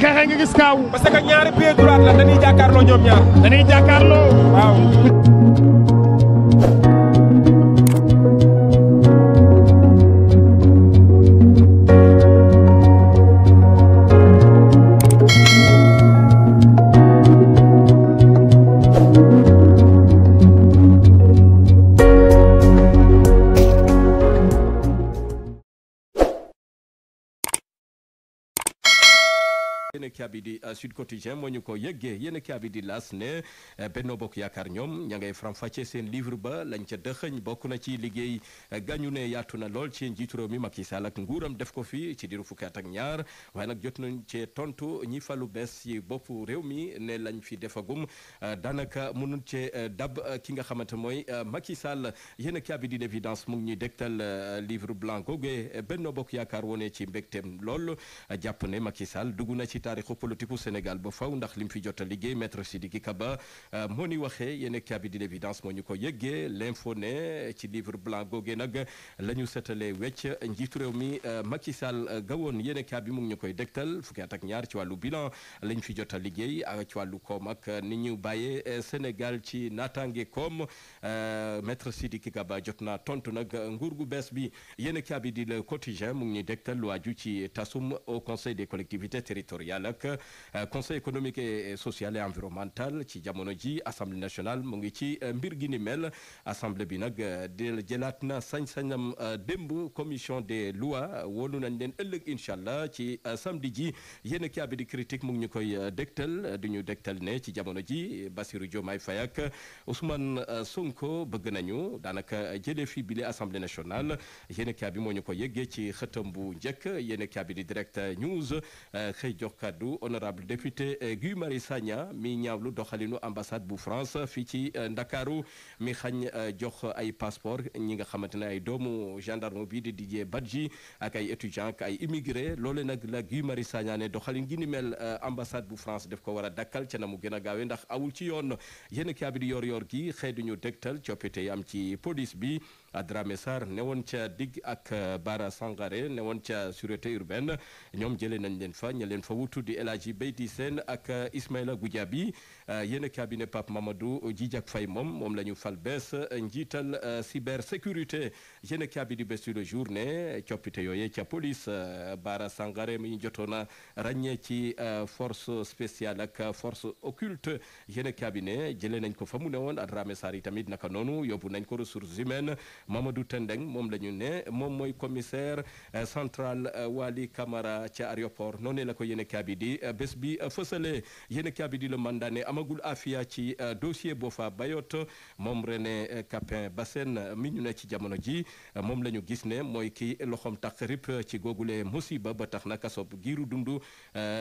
xeexee nga gis kaaw. parce que ñaari pied droit la dañuy jàkkaarloo ñoom ñaar. dañuy jàkkaarloo. waaw. yéen kaabi di Sud Quotidien moo ñu ko yëggee yéen kaabi di L'As ne Benno Bokk Yaakaar ñoom ña ngay faram-fàcce seen livre ba lañ ca dëxëñ bokk na ci liggéey gañu ne yaatu na lool ci njiitu réew mi Macky Sall ak nguuram def ko fi ci diiru fukki at ak ñaar waaye nag jot nañ cee tontu ñi falu bees yi boppu réew mi ne lañ fi defagum daanaka mënul cee dab ki nga xamante mooy Macky Sall yéen kaabi di L'Évidence mu ngi ñuy dégtal livre blanc googee Benno Bokk Yaakaar wone ci mbégteem lool jàpp ne Macky Sall dugg na ci taarixu politiku Sénégal ba faw ndax lim fi jot a liggéey maître Sidiki Kaba moo ni waxee yéen kaabi di L'Évidence moo ñu ko yëggee l'info ne ci livre blanc googee nag la ñu setalee wecc njiitu réew mi Macky Sall gawoon yéen kaabi mu ngi ñu koy dégtal fukki at ak ñaar ci wàllu bilan lañ fi jot a liggéey ak ci wàllu koom ak ni ñu bàyyee Sénégal ci naataange koom maître Sidiki Kaba jot naa tontu nag nguur gu bees bi yéen kaabi di Le Quotidien mu ngi ñuy dégtal lu aju ci tasum au conseil des collectivités territoriales ak conseil économique et social et environnemental ci jamono ji assemblée nationale mu ngi ci mbir gi ni mel assemblée bi nag jëlaat na sañ-sañam démb commission des lois woolu nañ leen ëllëg incha allah ci samedi ji yéen kaabi di critique mu ngi ñu koy dégtal du ñu dégtal ne ci jamono ji Bassirou Diomaye Faye ak Ousmane Sonko bëgg nañu daanaka jëlee fi bile assemblée nationale yéen kaabi moo ñu ko yëggee ci xëtam bu njëkk yéen kaabi di direct news xëy jox kaddu honorable député Guy Marius Sagna mi ñaawlu doxalinu ambassade bu France fii ci Ndakaaru mi xañ jox ay passeport ñi nga xamante ne ay doomu gendarme bi di Didier Badji ak ay étudiants ak ay immigré loole nag la Guy Marius Sagna ne doxalin gi ni mel ambassade bu France def ko war a dakkal ca na mu gën a gaawee ndax awul ci yoon yéen kaabi di yor gi xëy duñu dégtal coppite yi am ci police bi Dramé Sarr newoon ca digg ak Bara Sangaré newoon ca sûreté urbaine ñoom jëlee nañ leen fa ña leen fa wutu di El Hadji Beyti Sène ak Ismaïla Goudiaby yéen cabinet Pape Mamadou Djidiack Faye moom la ñu fal bees njiital cybersécurité yéen cabinet di bés le jour ne coppite yooyee ca police Bara Sangaré mi ñu jotoon a ràññee ci force spéciale ak force occulte yéen cabinet jëlee nañ ko fa mu ne woon Dramé Sarr yi tamit naka noonu yóbbu nañ ko ressources humaines Mamadou Tendeng moom la ñu ne moom mooy commissaire central Wali Camara ca aéroport noonu la ko yéen kaabi di bés bi fësale yéen kaabi di le mandat ne amagul afia ci dossier Boffa Bayotte moom René Capain Bassène mi ñu ne ci jamono ji moom la ñu gis ne mooy kii loxoom tax rip ci googule musiba ba tax na kasob giiru dundu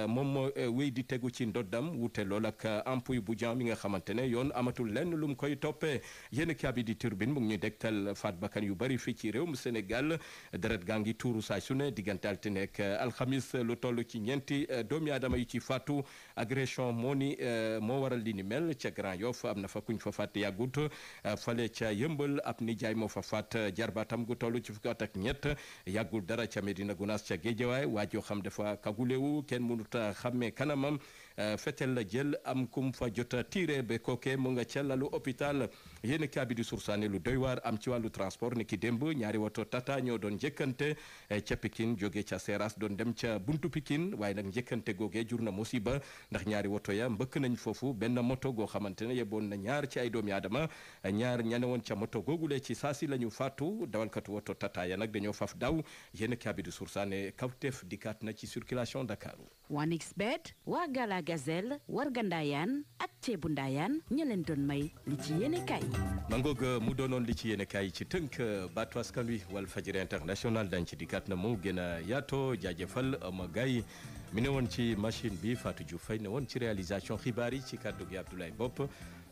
moom moo wéy di tegu ci ndoddam wute lool ak ampuy bu jam mi nga xamante ne yoon amatul lenn lu mu koy toppee yéen kaabi di turbine mu ngi ñu dégtal faat bakkan yu bari fii ci réewum Sénégal deret gaa ngi tuuru saa su ne diggante altine ak alxamis lu toll ci ñeenti doomi aadama yu ci faatu agression moo waral li ni mel ca Grand Yoff am na fa kuñ fa faat yàggut fale ca yëmbal ab nijaay moo fa faat jarbaatam gu toll ci fukki at ak ñett yàggul dara ca Medina Gunaas ca Géejawaay waajoo xam dafa kagulewu kenn mënut a xàmmee kanamam fetel la jël am kum fa jota tiré ba kooke mu nga ca lalu hôpital yéen kaabi di sursaane lu doy waar am ci wàllu transport ni ki démb ñaari woto tata ñoo doon njëkkante ca Pikine jóge ca Seras doon dem ca buntu Pikine waaye nag njëkkante googee jur na musiba ndax ñaari woto ya mbëkk nañ foofu benn moto goo xamante ne yeboon na ñaar ci ay doomi aadama ñaar ñane woon ca moto googule ci saasi la ñu faatu dawalkatu woto tata ya nag dañoo faf daw yéen kaabi di sursaane kawteef dikkaat na ci circulation Dakaru 1xBet waa Gala Gazelle warga Ndayane ak ceebu Ndayane ña leen doon may li ci yéene kaay mangoog mu doonoon li ci yéene kaay ci tënk baatu askan wi Walfadjri international dañ ci dikkaat na mu gën a yaatoo jaajëfal ma gay mi ne woon ci machine bi Fatou Diouf Faye ne woon ci réalisation xibaar yi ci kaddu gi Abdoulaye Bopp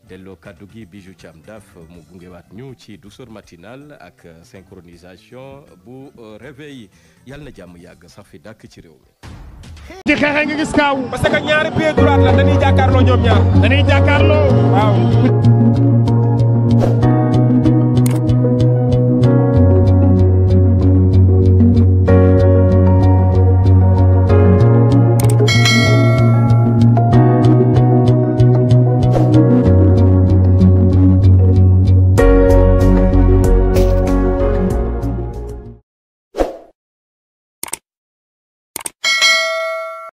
delloo kaddu gi Bijou Thiam Daf mu gungewaat ñu ci douceur matinale ak synchronisation bu réveil yàlla na jàmm yàgg sax fi dàkk ci réew mi. di xeexee nga gis kaaw. parce que ñaari pied droit la dañuy jàkkaarloo ñoom ñaar. dañuy jàkkaarloo. waaw.